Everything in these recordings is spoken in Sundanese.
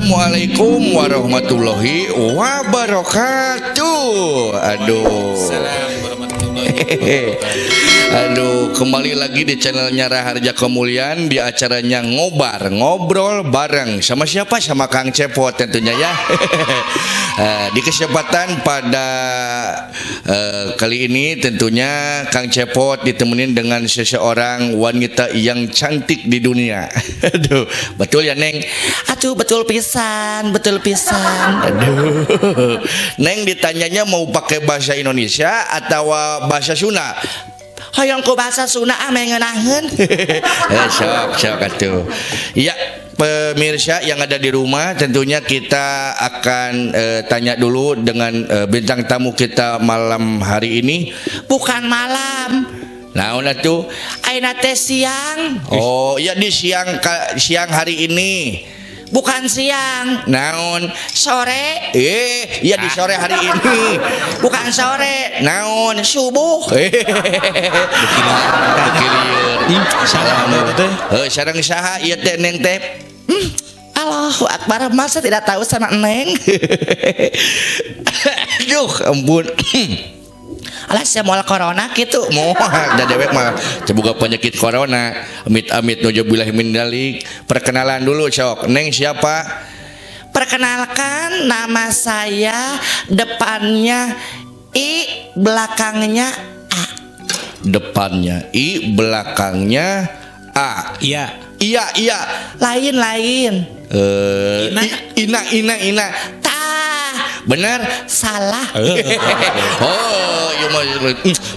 Assalamualaikum warahmatullahi wabarakatuh. Aduh. Salam warahmatullahi wabarakatuh. Aduh, kembali lagi di channelnya Raharja Kemuliaan di acaranya Ngobar, ngobrol bareng sama siapa? Sama Kang Cepot tentunya ya. Di kesempatan pada kali ini tentunya Kang Cepot ditemenin dengan seseorang wanita yang cantik di dunia. Aduh, betul ya, Neng? Aduh, betul pisan, betul pisan. Aduh. Neng, ditanyanya mau pakai bahasa Indonesia atau bahasa Sunda? Hoyong ku bahasa Sunda ah, ngeunaheun. Eh, sok sok atuh. Ya, pemirsa yang ada di rumah, tentunya kita akan tanya dulu dengan bintang tamu kita malam hari ini. Bukan malam. Naon atuh? Ayeuna teh siang. Oh, iya, di siang siang hari ini. Bukan siang. Naon? Sore. Eh, iya, di sore hari ini. Bukan sore. Naon? Subuh. Kilieur. Salah itu teh. Heuh, sareng saha ieu teh, Neng teh? Allahu Akbar, masa tidak tahu sama Neng? Aduh, ampun. Alah, sia moal corona gitu. Moal da dewek mah teu boga penyakit corona. Amit amit, nauzubillah min dzalik. Perkenalan dulu sok. Neng siapa? Perkenalkan, nama saya depannya I, belakangnya A. Depannya I, belakangnya A. Iya. Iya. Lain, lain. Eh, Ina. Ina, Ina, Ina. Tah, Bener? Salah. Oh, iya mah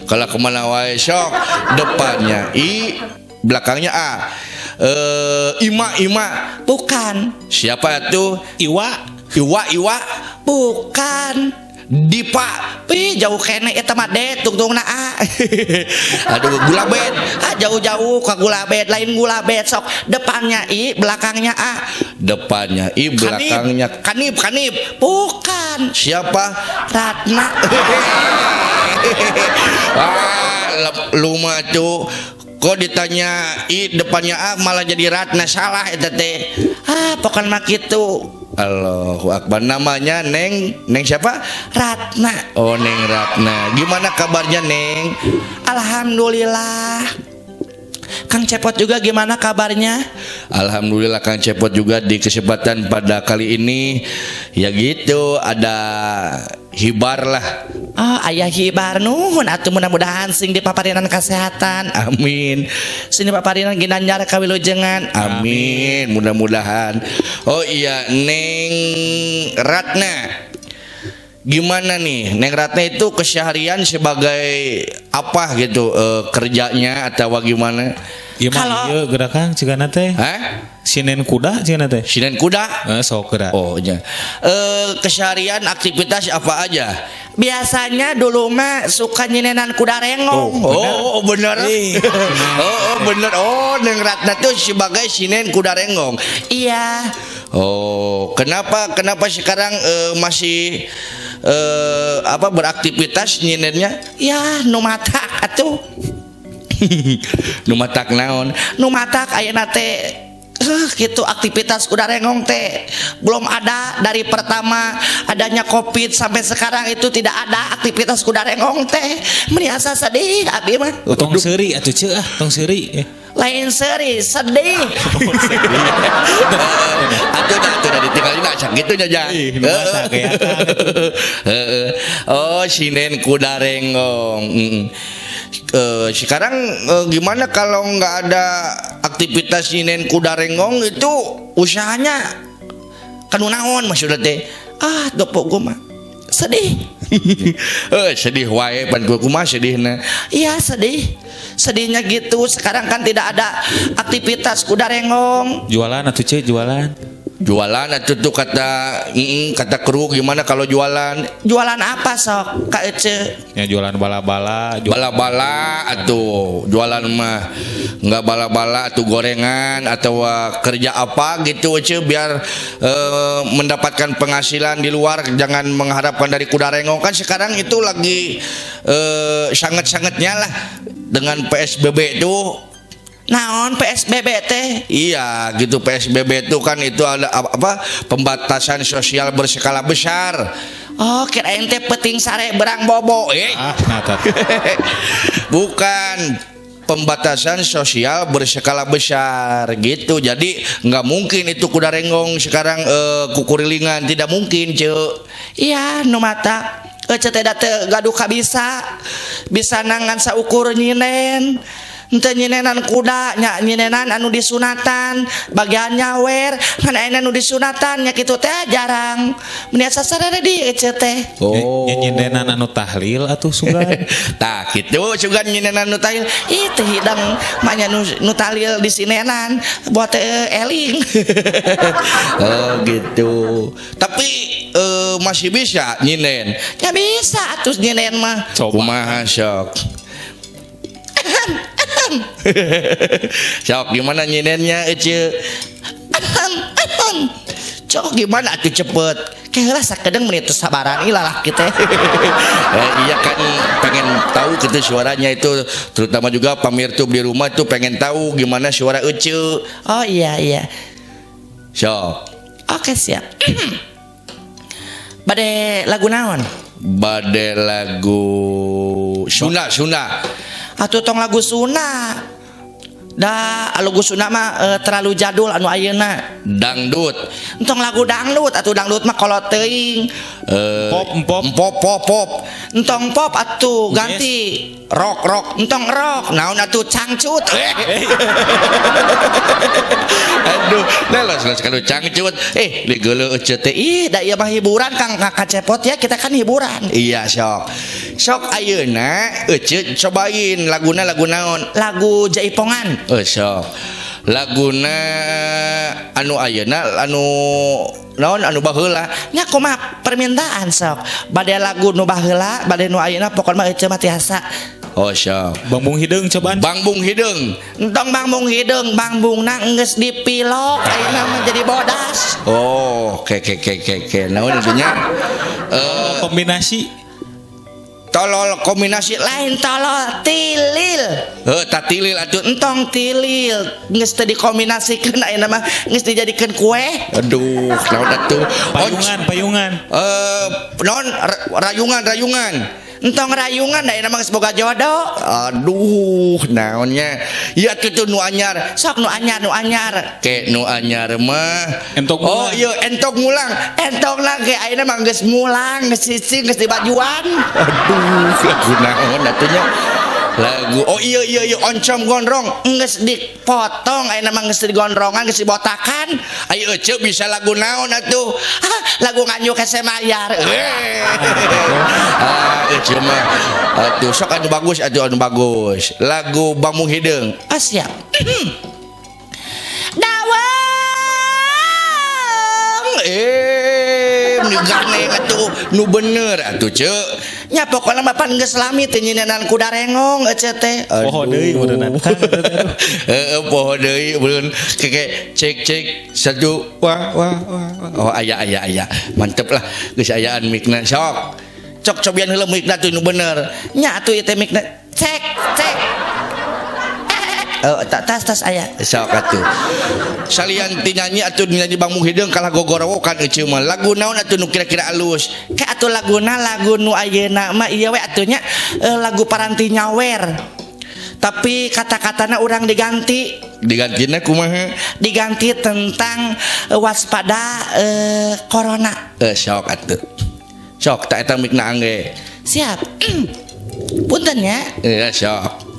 kalau kemana wae sok. Depannya I, belakangnya A. Eh, Ima, Ima. Bukan. Siapa tuh? Iwa. Iwa, Iwa. Bukan. Dipa. Ih, jauh keneh eta mah, D tungtungna A. Aduh, gula bed. Ah, jauh-jauh ke gula bed, lain gula bed sok. Depannya I, belakangnya A. Depannya I, belakangnya Kanip, Kanip. Bukan. Siapa? Ratna. Ah, lu mah tuh kok ditanya I depannya A malah jadi Ratna, salah eta teh. Ah, pokoknya mah gitu. Allahu Akbar. Namanya Neng, Neng siapa? Ratna. Oh, Neng Ratna. Gimana kabarnya, Neng? Alhamdulillah. Kang Cepot juga gimana kabarnya? Alhamdulillah, Kang Cepot juga di kesempatan pada kali ini ya gitu, ada hibar lah. Oh, aya hibar, nuhun atuh, mudah-mudahan sing dipaparinan kesehatan. Amin. Sing dipaparinan ginanjar kawilujengan. Amin. Mudah-mudahan. Oh iya, Neng Ratna. Gimana nih, Neng Ratna itu keseharian sebagai apa gitu, kerjanya atau gimana? Ieu mah ieu gerakan cigana teh. Hah? Sinen kuda cigana teh. Sinen kuda? Eh, sok gerak. Oh iya. Keseharian aktivitas apa aja? Biasanya dulu mah suka nyinenan kuda renggong. Oh, oh bener. Ih, Oh, bener. Oh, Neng Ratna tuh sebagai sinen kuda renggong. Iya. Oh, kenapa kenapa sekarang masih apa beraktivitas nyinennya? Ya, nu matak atuh. Nu matak naon? Nu matak ayeuna teh gitu aktivitas kuda renggong teh belum ada. Dari pertama adanya Covid sampai sekarang itu tidak ada aktivitas kuda renggong teh, meni asa sedih abi mah. Tong seuri atuh, Ceu, ah, tong seuri. Eh. Lain seuri, sedih. Atuh dah ditinggalin sakitu nya, Jang. Ih, nu matak ya, Kang. Heeh. Oh, sinen kuda renggong. Sekarang gimana kalau nggak ada aktivitas sinen kuda renggong itu, usahanya kanu naon maksudnya teh? Ah, dopo gua mah sedih. Eh, sedih wae pan kumaha sedihna? Iya, sedih, sedihnya gitu, sekarang kan tidak ada aktivitas kuda renggong. Jualan atuh, Ceu, jualan. Jualan atuh tuh kata kata kru, gimana kalau jualan? Jualan apa sok, Kak Ece? Ya jualan bala-bala, jualan Bala-bala atau jualan mah nggak bala-bala atau gorengan atau kerja apa gitu, Ece, biar mendapatkan penghasilan di luar, jangan mengharapkan dari kuda renggong. Kan sekarang itu lagi sangat-sangatnya lah dengan PSBB itu. Naon PSBB teh? Iya, gitu, PSBB itu kan itu ada apa, pembatasan sosial berskala besar. Oh, kirain teh peuting sare berang bobo. Eh, Ah, nah tah. bukan, pembatasan sosial berskala besar gitu. Jadi nggak mungkin itu kuda renggong sekarang kukurilingan, tidak mungkin, Ce. Iya, nu mata Ece teh da teu gaduh kabisa. Bisa ngan saukur nyinen. Henteu nyinenan kuda nya, nyinenan anu disunatan bagian nyawer, ngan ayeuna nu disunatan nya kitu teh jarang. Meni asa sarere di Ece teh. Oh. Nyindenan anu tahlil atuh sugan. Tah gitu, sugan nyinenan nu tahlil. Ih, teu hidang manya nu tahlil di sinenan buat teh eling. Oh gitu. Tapi masih bisa nyinen? Ya bisa atuh nyinen mah. Coba. Kumaha sok? Sok gimana nyinennya, Ece? Cok, gimana atuh, cepet. Kayak sakedeng menit teu sabaran ih lalaki teh. Iya kan pengen tahu gitu suaranya itu, terutama juga pamirtub di rumah tuh pengen tahu gimana suara Ece. Oh iya. Sok. Oke, siap. Bade lagu naon? Bade lagu Sunda, Sunda. Atuh tong lagu Sunda. Da lagu Sunda mah terlalu jadul anu ayeuna. Dangdut. Entong lagu dangdut atuh, dangdut mah kolot teuing. Pop, pop. Pop, pop, pop. Entong pop atuh, ganti. Rock, rock. Entong rock. Naon atuh? Cangcut. Aduh, lelos lelos kalau cangcut. Eh, digeuleuh Ece teh. Ih, da ieu mah hiburan, Kang Cepot ya, kita kan hiburan. Iya, sok. Sok ayeuna Ece cobain laguna, lagu naon? Lagu Jaipongan. Eh, sok. Laguna anu ayeuna, anu naon, anu baheula? Nya kumaha permintaan sok. Bade lagu nu baheula, bade nu ayeuna, pokokna mah Ece mah tiasa. Oh, sok. Bangbung hideung cobaan. Bangbung hideung. Entong bangbung hideung, bangbungna geus dipilok ayeuna mah jadi bodas. Oh, oke oke oke oke oke. Naon intinya? Eh, Kombinasi. Tolol kombinasi. Lain tolol, tilil. Heuh, tah tilil atuh. Entong tilil, geus teu dikombinasikeun, ayeuna mah geus dijadikeun kue. Aduh, naon atuh? Payungan, payungan. Eh, naon, rayungan, rayungan. Entong rayungan, da ayeuna mah geus boga jodoh. Aduh, naonnya? Ya tuh nu anyar. Sok nu anyar, nu anyar. Ke nu anyar mah. Entok Oh, mulang. iya, entok mulang. Entong lah ge ayeuna mah geus mulang, geus cicing, geus dibajuan. Aduh, lagu naon atunya? Lagu, oh iya iya iya, oncom gondrong. Geus dipotong ayeuna mah, geus digondrongan, geus dibotakan. Ayo Ece bisa lagu naon atuh? Ah, lagu Nganjuk hese mayar. Eh. Ah, Ece mah atuh sok anu bagus atuh, anu bagus. Lagu Bangbung Hideung. Ah, siap. Dawang. Eh, nu ganeng atuh, nu bener atuh, Ce. Nya pokona mah pan geus lami teh nyinenan kuda rengong Ece teh. Poho deui meureunna. Heeh, poho deui meureun. Keke cek cek satu, wah wah wah, wah. Oh, aya aya aya. Mantep lah geus ayaan mikna sok. Cok, cobian heula mikna tuh nu bener. Nya atuh ieu teh mikna cek cek. Oh, tas tas aya. Sok atuh. Salian ti nyanyi atuh, nyanyi Bangbung Hideung kalah gogorowokan Ece mah. Lagu naon atuh nu kira-kira alus? Ke atuh laguna lagu nu ayeuna mah ieu we atuh nya, lagu paranti nyawer. Tapi kata-katana urang diganti. Digantina kumaha? Diganti tentang waspada corona. Eh, sok atuh. Sok tak eta mikna angge. Siap. Punten ya. Eh, sok.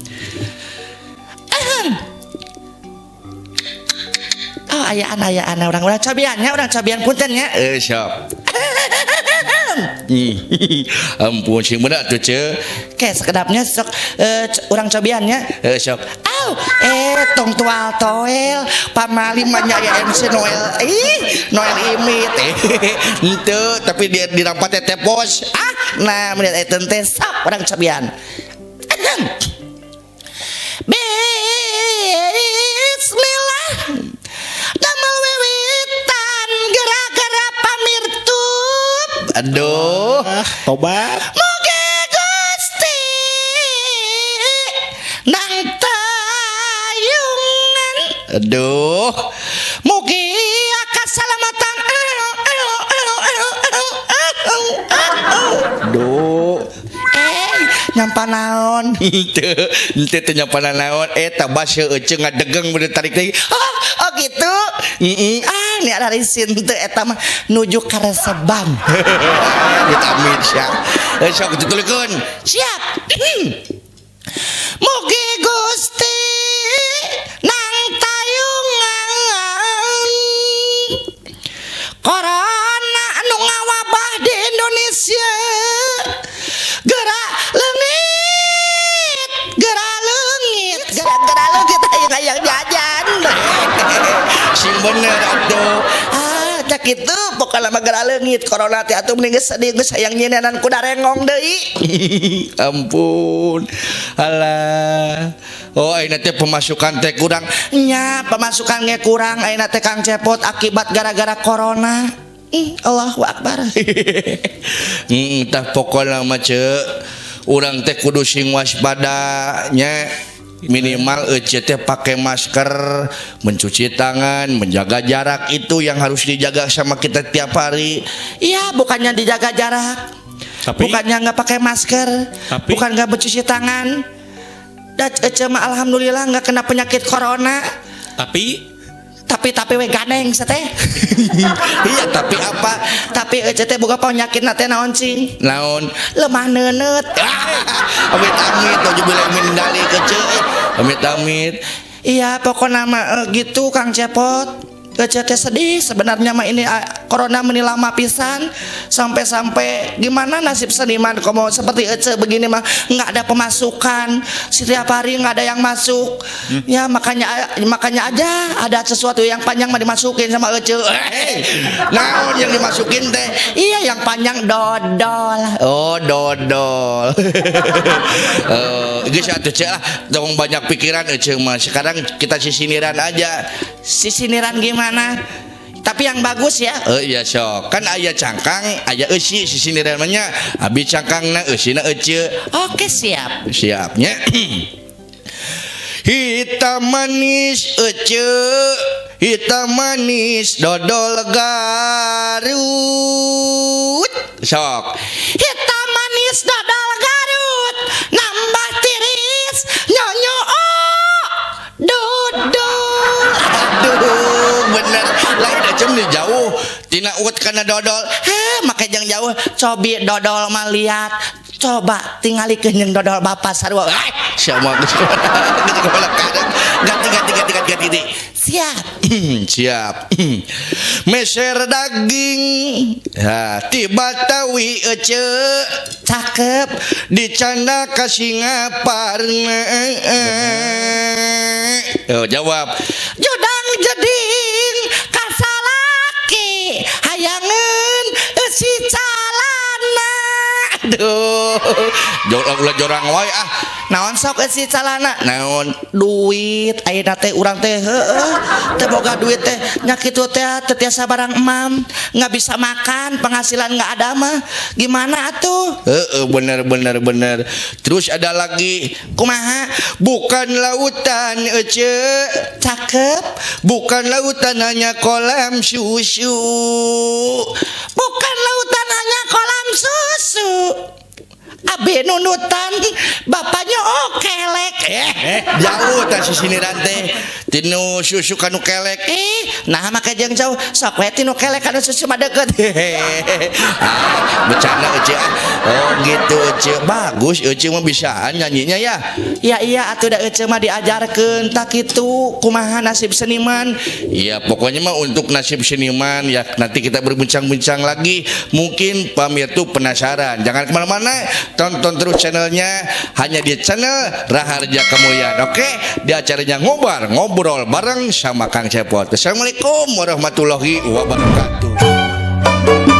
Oh, ayaan ayaan urang urang cobian nya, urang cobian, punten nya. Eh, sok. Ampun, sing bener atuh, Ce. Ke sekedapnya sok, urang cobian nya. Eh, sok. Au, eh tong tual toel, pamali mah nya aya MC Noel. Ih, Noel Imit. Henteu, tapi dia dirampat teh tepos. Ah, nah melihat eta teh sok urang cobian. Bismillah. Damel wiwitan gara-gara pamirtub. Aduh. Ah, tobat. Mugi Gusti nang tayung. Aduh. Mugi kasalamatan. Duh. Eh, nyampa naon? Henteu, henteu teh nyampa naon, eta baseuh ece ngadegeng bener tarik teh. Oh, oh gitu. Heeh. Ah, ini ada risin teu eta mah nuju kareseban. Amit amit sia. Eh, sok ditulikeun. Siap. Mugi Gusti nang tayungan corona anu ngawabah di Indonesia gerak leungit, gerak leungit, gara-gara leungit hayang hayang jajan. Sing bener atuh. Ah, cak kitu pokokna mah gerak leungit corona teh atuh mending geus sedih, geus hayang nyinenan kuda rengong deui. Ampun. Alah. Oh, ayeuna teh pemasukan teh kurang. Nya, pemasukan ge kurang ayeuna teh, Kang Cepot, akibat gara-gara corona. Ih, Allahu Akbar. Tah pokona mah, Ceu, urang teh kudu sing waspada nya, minimal ece teh pakai masker, mencuci tangan, menjaga jarak, itu yang harus dijaga sama kita tiap hari. Iya, bukannya dijaga jarak. Tapi Bukannya nggak pakai masker, Tapi- bukan nggak mencuci tangan. Dan ece mah alhamdulillah nggak kena penyakit corona. Tapi Tapi we gandeng teh. Iya, tapi apa? Tapi ece teh boga penyakit teh naon cing? Naon? Lemah neuneut. Amit amit, nauzubillah min dzalik, ece. Amit amit. Iya, pokoknya mah gitu, Kang Cepot. Ece teh sedih sebenarnya mah ini ah, corona meni lama pisan, sampai-sampai gimana nasib seniman komo seperti Ece begini mah nggak ada pemasukan, setiap hari nggak ada yang masuk ya. Makanya makanya aja ada sesuatu yang panjang mah dimasukin sama Ece. Eh, naon yang dimasukin teh? Iya, yang panjang, dodol. Oh, dodol. Eh, geus atuh, Ceu, ah, tong banyak pikiran ece mah. Sekarang kita sisiniran aja. Sisiniran gimana? Tapi yang bagus ya. Eh, iya sok. Kan aya cangkang, aya eusi sisiniran mah nya. Abi cangkangna, eusina ece. Oke, siap. Siapnya. Hitam manis ece, hitam manis dodol Garut. Sok. Hitam manis dodol Garut, nambah tiris nyonyo, oh, dodol. Aduh, bener. Lain ece nih jauh. Tina uut kana dodol. Heh, make jang jauh. Cobi dodol mah liat. Coba tingali jeung dodol bapak sarua. Eh, siapa geus kepala kadang. Ganti, ganti, ganti, ganti, ganti. Siap. Siap. Meser daging. Ha, ti Batawi ece. Cakep. Dicanda ka Singaparna. Oh, jawab. Jodang jeding kasalaki hayangeun eusi calana. Aduh. Jorang ulah jorang wae ah. Naon sok eusi calana? Naon? Duit ayeuna teh urang teh heueuh teu boga duit teh nya kitu teh, teu tiasa barang emam, nggak bisa makan, penghasilan nggak ada mah gimana atuh? Heeh, bener bener bener. Terus ada lagi. Kumaha? Bukan lautan ece. Cakep. Bukan lautan hanya kolam susu. Bukan lautan hanya kolam susu, Abi nundutan bapaknya, oh, kelek. Eh, jauh tah sisiniran teh. Tinu susu kanu kelek. Eh, nah make jeung jauh, sok we tinu kelek kanu susu mah deket. Ah, bercanda ece ah. Oh gitu, ece. Bagus, ece mah bisaan nyanyinya ya. Ya iya atuh, da ece mah diajarkeun. Tak kitu, kumaha nasib seniman? Iya, pokoknya mah untuk nasib seniman ya nanti kita berbincang-bincang lagi. Mungkin Pamir tuh penasaran. Jangan kemana-mana, tonton terus channelnya hanya di channel Raharja Kemuliaan. Oke, di acaranya Ngobar, ngobrol bareng sama Kang Cepot. Assalamualaikum warahmatullahi wabarakatuh.